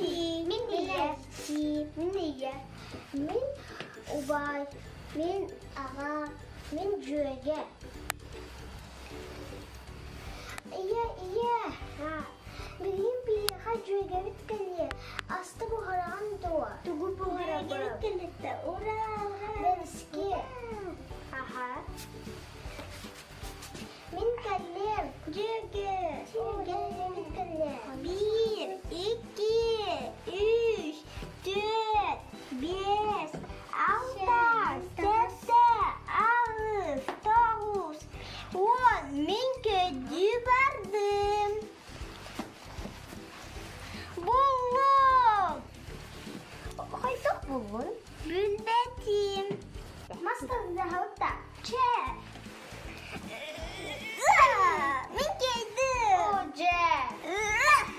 Мин ийэ. Мин ийэ. Мин убай. Мин аҕа. Мин дьүөгэ. Ийэ, ийэ. Билигин биһиэхэ дьүөгэбит кэлиэ. Аста буһараҕын дуо? Тугу буһарабын? Дьүөгэбит кэлиттэ. Ура, ура! Бэриски. Аха. Мин кэллим. Дьүөгэ. Дьүөгэбит кэллэ. Биир, икки, үс, түөрт, биэс, алта, сэттэ, аҕыс, тоҕус, уон. Мин көрдүү бардым. Буллум! Хайдах буллун? Билбэтим. Мас тардыһалта. Чэ. Мин кыайдым. О, дьэ.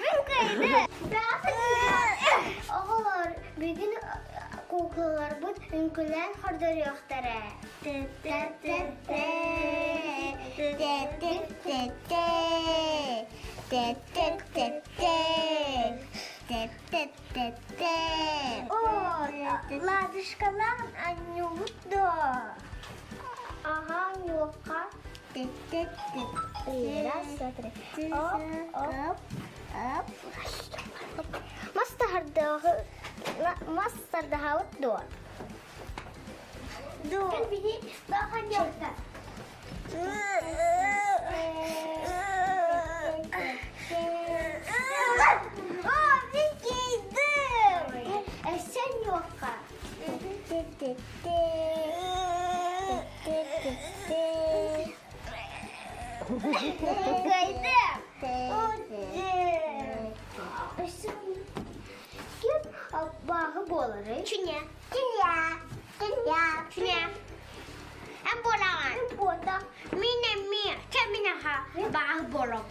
Мин кыайдым. Оҕолор, бүгүн куукулаларбыт үҥкүүлээн хордоруохтара. О, ладушкалаах анньубут дуо? Ага, анньуохха. Раз, два, три. Оп, оп, оп. Мас мас тардаһабыт дуо? Дуо. Ким абааһы буоларый? Чиня. Чиня. Чиня. Чиня. Эн буолаҕын. Буотах. Мин эмиэ. Чэ мин аха бааһы буолуом.